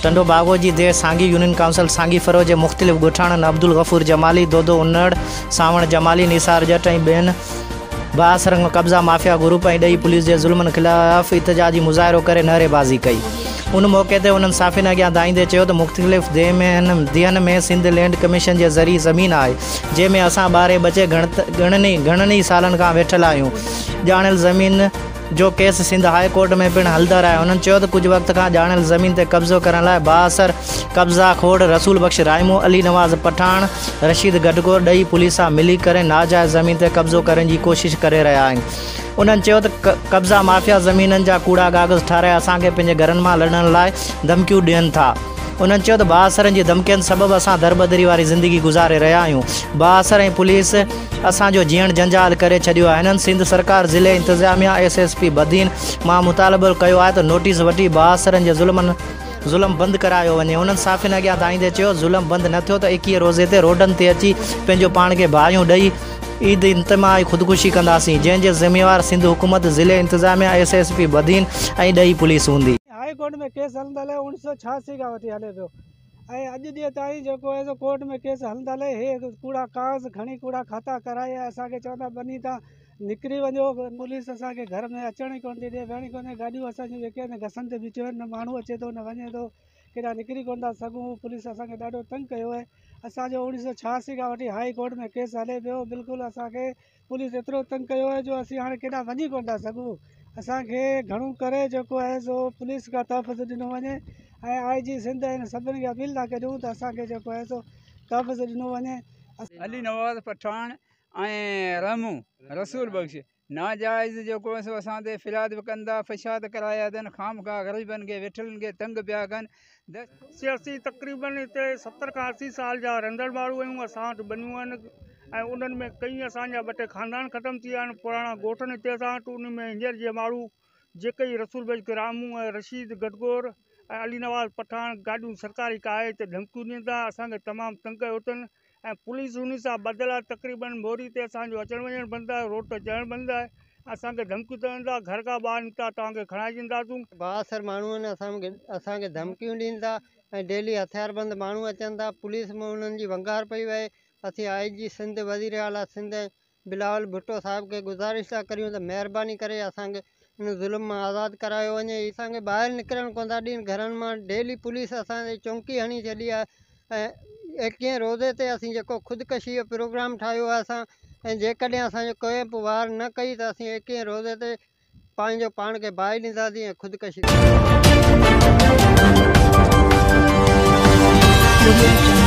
ٽنڊو باگو جي ديهه سانگي union council سانگي فرو جي مختلف ڳوٺاڻن عبدالغفور جمالي، دودو انڙ، سانوڻ جمالي، نثار ڄٽ ۽ ٻين بااثرن قبضا مافيا گروپ ۽ ڏيئي پوليس جي ظلمن خلاف احتجاجي مظاهرو ڪري نعريبازي ڪئي. ان موقعي تي انهن صحافين اڳيان دانهيندي چيو ته مختلف ديهن ۾ سنڌ لينڊ ڪميشن جي زرعي زمين آهي جنهن ۾ اسان ٻاري ٻچي گهڻن ئي سالن کان ويٺل آهيون ڄاڻايل زمين جو ڪيس سنڌ هاء ڪورٽ ۾ پڻ هلندڙ آهي. هنن چيو ته ڪجهه وقت کان ڄاڻايل زمين تي قبضو ڪرڻ لاء بااثر قبضا خور رسول بخش رائمو، علي نواز پٺاڻ، رشيد گڊگور ڏيئي پوليس سان ملي ڪري ناجائز زمين تي قبضو ڪرڻ جي ڪوشش ڪري رهيا آهن. انهن چيو ته قبضا مافيا زمينن جا ڪوڙا ڪاغذ ٺاهرائي اسان کي پنهنجي گهرن مان لڏڻ لاء ڌمڪيون ڏين ٿا. انهن چيو ته بااثرن جي ڌمڪين سبب اسان دربدري واري زندگي گذاري رهيا آهيون، بااثر ۽ پوليس اسان جو جيئڻ جنجال ڪري ڇڏيو آهي. هنن سنڌ سرڪار، ضلعي انتظاميا، ايس ايس پي بدين مان مطالبو ڪيو آهي ته نوٽيس وٺي بااثرن جي ظلمن ظلم بند ڪرايو وڃي. انهن صحافين اڳيان دانهيندي چيو ظلم بند نه ٿيو ته 21 روزي تي روڊن تي اچي پنهنجو پاڻ کي باهيون ڏئي عيد اجتماعي خودڪشي ڪنداسين، جنهن جي ذميوار سنڌ حڪومت، ضلعي انتظاميا، ايس ايس پي بدين ۽ ڏيئي پوليس هوندي. هاء ڪورٽ ۾ ڪيس هلندل آهي اوڻيھ سؤ ڇهاسي کان وٺي هلي پيو ۽ اڄ ڏينهن تائين جيڪو آهي سو ڪورٽ ۾ ڪيس هلندل آهي هي ڪوڙا ڪاغذ کڻي ڪوڙا کاتا ڪرائي ۽ اسان کي چوندا ٻني تان نڪري وڃو پوليس اسان کي گهر ۾ اچڻ ئي ڪونه ٿي ڏي ويهڻ ئي ڪونه ڏي گاڏيون اسان جون جيڪي آهن گسن تي بيٺيون آهن نه ماڻهو اچي ٿو نه وڃي ٿو ڪيڏانهن نڪري ڪونه ٿا سگهون پوليس اسان کي ڏاڍو تنگ ڪيو آهي اسان جو اوڻيھ سؤ ڇهاسي کان وٺي هاء ڪورٽ ۾ ڪيس هلي پيو بلڪل اسان کي پوليس ايترو تنگ ڪيو آهي جو اسين هاڻي ڪيڏانهن وڃي ڪونه ٿا سگهون اسان کي گهڻو ڪري جيڪو آهي سو پوليس کان تحفظ ڏنو وڃي ۽ آء جي سنڌ ۽ سڀني کي اپيل ٿا ڪريون ته اسان کي جيڪو آهي سو تحفظ ڏنو وڃي. علي نواز پٺاڻ ۽ رحمون رسول بخش ناجائز جيڪو آهي سو اسان تي فرياد به ڪن ٿا فساد ڪرايا اٿن خامخواه غريبن کي ويٺلن کي تنگ پيا ڪن. سي اسين تقريبن هتي 70 کان 80 سال جا رهندڙ ماڻهو آهيون. اسان وٽ ٻنيون آهن ۽ انهن ۾ ڪئين اسان جا ٻه ٽي خاندان ختم ٿي ويا آهن. پراڻا ڳوٺ آهن هتي اسان وٽ. ان ۾ هينئر جي ماڻهو جيڪي رسول بخش گرامون ۽ رشيد گڊگور ۽ علي نواز پٺاڻ گاڏيون سرڪاري ڪاهي هتي ڌمڪيون ڏين ٿا. اسان کي تمام تنگ ڪيو اٿن ۽ پوليس انهي سان ٻڌل آهي. تقريبن موري تي اسان جو اچڻ وڃڻ بند آهي، روڊ تي چڙهڻ بند آهي. اسان کي ڌمڪيون ڏين ٿا، گهر کان ٻاهر نڪتا توهان کي کڻائي ڏينداسون. بااثر ماڻهو آهن اسان کي ڌمڪيون ڏين ٿا ۽ ڊيلي هٿياربند ماڻهو اچن ٿا. پوليس ۾ انهن جي ونگار پئي وهي. اسين آء جي سنڌ، وزير اعليٰ سنڌ ۽ بلاول ڀٽو صاحب کي گذارش ٿا ڪريون ته مهرباني ڪري اسان کي ان ظلم مان آزاد ڪرايو وڃي. اسان کي ٻاهر نڪرڻ ڪونه ٿا ڏين، گهرن مان ڊيلي پوليس اسان تي چونڪي هڻي ڇڏي آهي ۽ ايڪيهين روزي تي اسين جيڪو خودڪشي جو پروگرام ٺاهيو آهي اسان ۽ جيڪڏهن اسان جو ڪنهن به واهر نه ڪئي ته اسين ايڪيهين روزي تي پنهنجو پاڻ کي باهه ڏينداسين ۽ خودڪشي ڪنداسين.